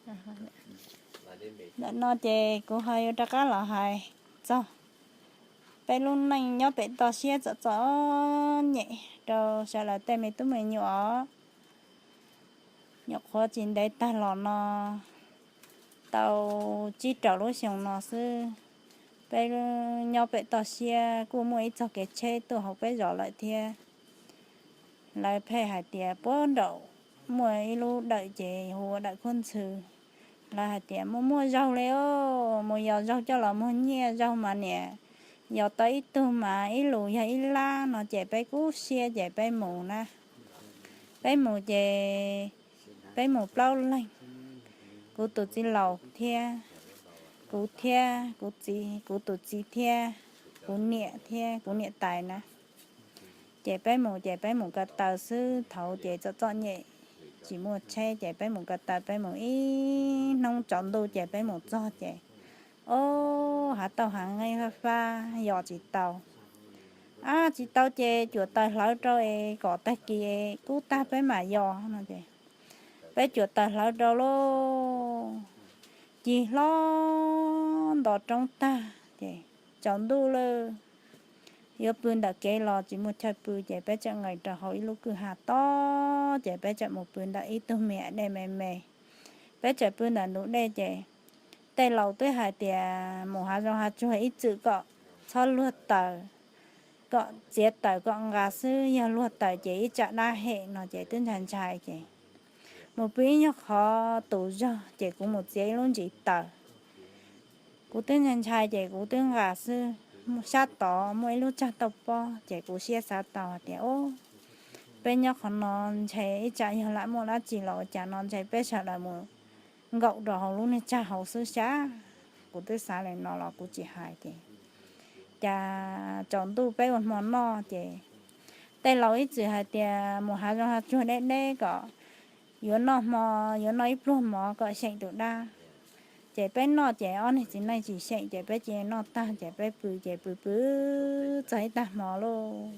Ntawm no ces kuv ho yuav rov qab los hais txog peb lub neej nyob pem toj siab txom txom nyem rau sawv daws tej me tub me nyuam os. Nyuam qhuav tsis ntev tag los no, tau tsib rau lub xyoo no xwb, peb nyob pem toj siab kuj muaj ib txoj kev tsheb tuaj hauv peb zos lawm thiab. Lawv pheej hais tias puag nraum muaj ib lub dawm ces hu ua dawm Khuab Ntxhw. Lawv hais tias muaj muaj zaug li os, mus yos zaug coj los muag nyiaj, zaug mas niam yos tau ib tug mas ib lus yog ib lab no ces peb kub siab ces peb mus na. Peb mus ces peb mus plaub leeg, kuv tus txiv laus thiab, kuv thiab kuv txiv, kuv tus txiv thiab kuv niam thiab kuv niam tais na. Ces peb mus ces peb mus ko taw xwb, thaud ces txom txom nyem, tsis muaj tsheb ces peb mus ko taw, peb mus ib hnub tsaus ntuj ces peb mus txog ces, o, hav tauj hav nqeeb fab fab yos tsis tau. A, tsis tau ces cuam taws hlawv rau es kom tag kis kub tag peb mam yos no ces peb cuam taws hlawv rau lauj. Ci hlo nto roob tag ces tsaus ntuj lawm, yuav pw ntawm kev los tsis muaj chaw pw ces peb txawm nqes rau hauv ib lub kwj ha tob ces peb txawm mus pw ntawm ib tug me nyuam dej me me. Peb txawm pw ntawm ntug dej ces tej laus twb hais tias mus hav zoov hav tsuag ib txwm kom txhob luag taws, kom txiav taws kom nqa xwb, yog luag taws ces ib tsam dab hem no ces twb ntshai ntshai ces mus pw ib nyuag qhov tus zog ces kuv mus txiav ib lub ntsis taws. Kuv twb ntshai ntshai ces kuv twb nqa xwb. Sab tod muaj ib lub tsag tauj pob ces kuv siab xav tau hais tias, o, peb nyob qhov no ntshe ib tsam yog lam muaj dab tsi los ua cas no ntshe peb sawv daws mus nkaum rau hauv lub niag tsag hauv xwb sab. Kuv twb xav li no los kuv tsis hais ces cas tsaus ntuj peb ua hmo noj ces tej laus ib txwm hais tias mus hav zoov hav tsuag deb deb kom yuav noj hmo, yuav noj ib pluag mov kom xyeem tus dab. Ces peb noj ces ob niag txiv neej tsis xyeem ces peb cia noj tag ces peb pw ces pw pw txog ib tag hmo lauj,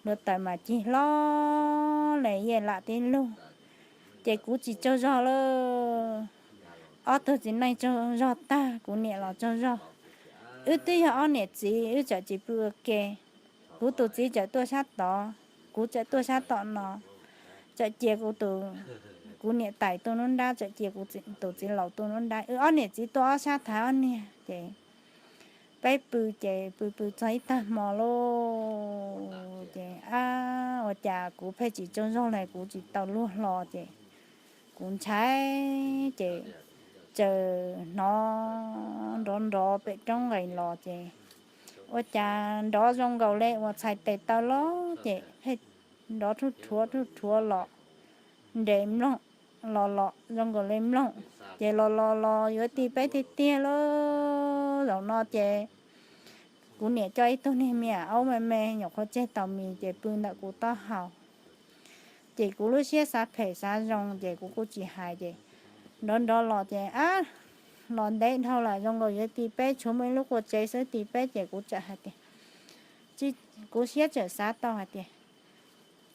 luag taws mas cig hlo li yej lam tib lug. Ces kuv tsis tsaug zog lawm, ob tug txiv neej tsaug zog tag, kuv niam los tsaug zog. Wb twb yog ob niam txiv wb txawm tsis pw ua ke, kuv tus txiv txawm tuaj sab tod, kuv txawm tuaj sab tom no, txawm cia kuv tus, kuv niam tais tuaj nruab nrab, txawm cia kuv tus txiv laus tuaj nruab nrab, wb ob niam txiv tuaj ob sab thaiv ob niag ces peb pw ces pw pw txog ib tag hmo lauj ces ab ua cas kuv pheej tsis tsaug zog li, kuv tsis tau luag hlo ces kuv ntshai ces txawm hnov nrov nrov pem roob nqes los ces ua cas nrov zoo nkaus li uas txhais tes taw los ces pheej nrov rhuj rhuav rhuj rhuav los nres mloog, los los zoo nkaus li mloog ces los los los yuav ti peb tiag tiag lauj. Zaum no ces kuv niam coj ib tug niag me nyuam aub me me nyuam qhuav tseg tau mis ces pw ntawm kuv taub hau. Ces kuv lub siab xav phem xav zoo ces kuv kuj tsis hais ces nrov nrov los ces ab los ntev dhau lawm zoo nkaus yuav ti peb, tshuav muaj ib lub qua tsev xwb ti peb ces kuv txawm hais tias, kuv siab txawm xav tau hais tias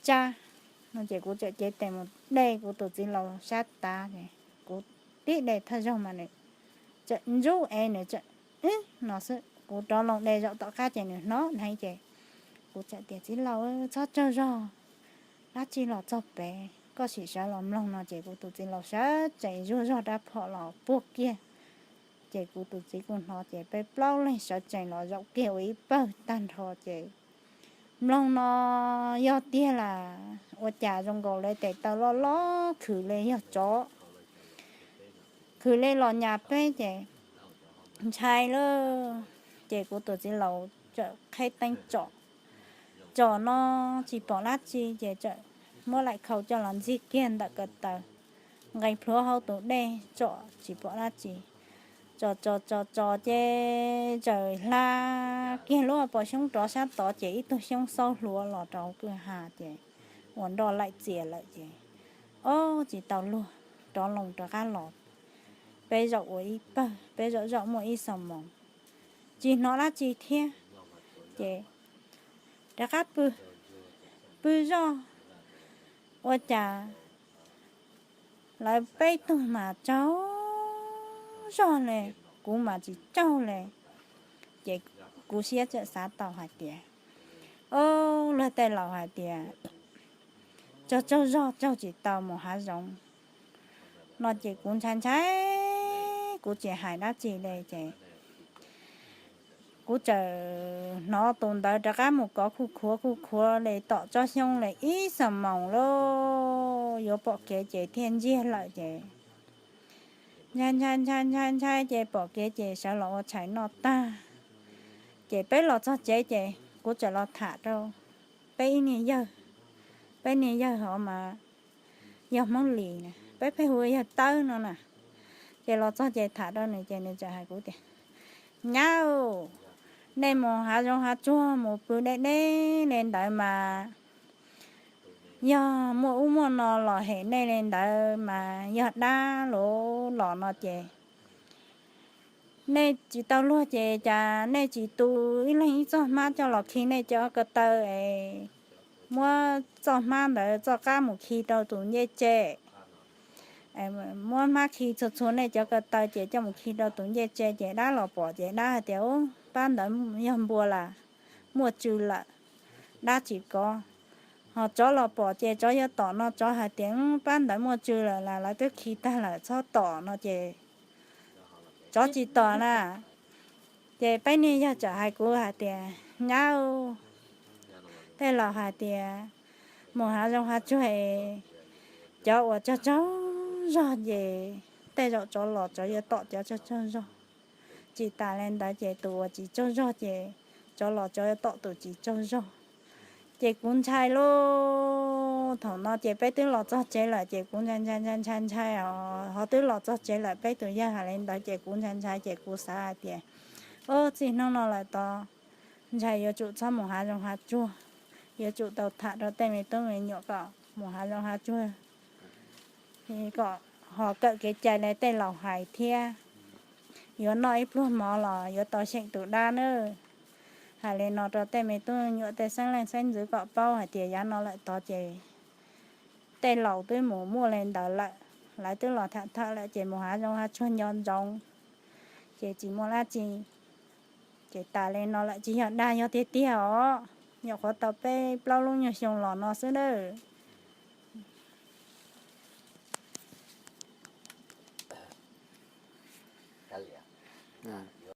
tsab no ces kuv txawm cev tes mus de kuv tus txiv laus sab tav ces kuv tib de thawj zaug mas nws txawm ntsub es nws txawm no xwb, kuv rov loo de zaum tom qab ces nws hnov heev ces kuv txawm tias txiv laus txhob tsaug zog, dab tsi los txog pem koj sim sawv los mloog no ces kuv tus txiv laus sawv tsees zuag zog rab phom los puag kiag. Ces kuv tus txiv kuj hnov ces peb plaub leeg sawv tsees los zaum kiag ua ib pawg tag nrho ces mloog no yog tiag las ua cas zoo nkaus li tes taw loj loj khwm li yog tsov, khwm li los nyas peb ces ntshai lawm. Ces kuv tus txiv laus txawm qheb teeb tsom, tsom no tsis pom dab tsi ces txawm muab laim khau coj los ntxig kiag ntawm ko taw, nqes plhuav hauv tus dej tsom tsis pom dab tsi. Tsom tsom tsom tsom ces txawm hla kiag lub pob xyoob rov sab tod ces ib tug xyoob xaub hluav los rau hauv kwj ha ces ua nroj laim txias lawm ces ob tsis tau luag, rov loo rov qab los. Peb zaum ua ib pawg, peb zaum zaum muaj ib xuab moos tsis hnov dab tsi thiab ces rov qab pw, pw zoj ua cas Lawv peb tug mas tsaug zog li, kuv mas tsis tsaug li. Ces kuv siab txawm xav tau hais tias, o, luag tej laus hais tias tsaug tsaug zog tsaug tsis tau mus hav zoov no ces kuv ntshai ntshai, kuv tsis hais dab tsi li ces kuv txawm hnov tus ntawd rov qab mus kov khuj khuav khuj khuav li tom tsob xyoob li ib xuab moos lawm, yuav pom kev ces thiaj ntsiag lawm ces ntshai ntshai ntshai ntshai ntshai ces pom kev ces sawv los ua tshais noj tag. Ces peb los txog tsev ces kuv txawm los tham rau peb ib niag yawg, peb niag yawg hov mas yog Hmoob Lis na, peb pheej hu yawg Tawb no na. Ces los txog ces tham rau nws ces nws txawm hais kuv tias, nyab, nej mus hav zoov hav tsuag mus pw deb deb li ntawd mas yog muaj ub muaj no los hem nej li ntawd mas yog dab los los no ces nej tsis tau luag ces cas nej tsis tu ib leeg ib txoj hmab coj los khi nej cov ko taw es muab txoj hmab ntawd txoj qab mus khi rau tus ncej tse, muab hmab khi txhua txhua nej cov ko taw ces coj mus khi rau tus ncej tse ces dab los pom ces dab hais tias, u, pab ntawd yog npua las, muaj tsw lawm, dab tsis kov. Ho tsov los pom ces tsov yuav tom no tsov hais tias, pab ntawd muaj tsw lawm las, lawv twb khi tag lawm txhob tom no ces tsov tsis tom na. Ces peb niag yawg txawm hais kuv hais tias, nyab, tej laus hais tias mus hav zoov hav tsuag, cov uas tsaug tsaug zog ces tej zaum tsov los tsov yuav tom cov tsaug tsaug zog. Tsis tas li ntawd ces tus uas tsis tsaug zog ces tsov los tsov yuav tom tus tsis tsaug zog. Ces kuv ntshai lauj, thaum no ces peb twb los txog tsev lawm ces kuv ntshai ntshai ntshai ntshai ntshai os, ho twb los txog tsev lawm peb tus yawg hais li ntawd ces kuv ntshai ntshai ces kuv xav hais tias, o, txij hnub no lawm tod ntshai yuav tsum txhob mus hav zoov hav tsuag, yuav tsum tau tham rau tej me tub me nyuam kom mus hav zoov hav tsuag kom ho kawm kev cai li tej laus hais thiab. Yuav noj ib pluag mov los yuav tau xyeem tus dab nawb. Hais li no rau tej me tub me nyuam tej xeeb leej xeeb ntxwv kom paub hais tias yav no lawm tod ces tej laus twb mus muaj li ntawd lawm, lawv twb los tham tham lawm ces mus hav zoov hav tsuag nco ntsoov, ces tsis muaj dab tsi. Ces tas li no lawm tsis yog dag, yog tiag tiag os, nyuam qhuav tau peb plaub lub nyuag xyoo los no xwb nawb.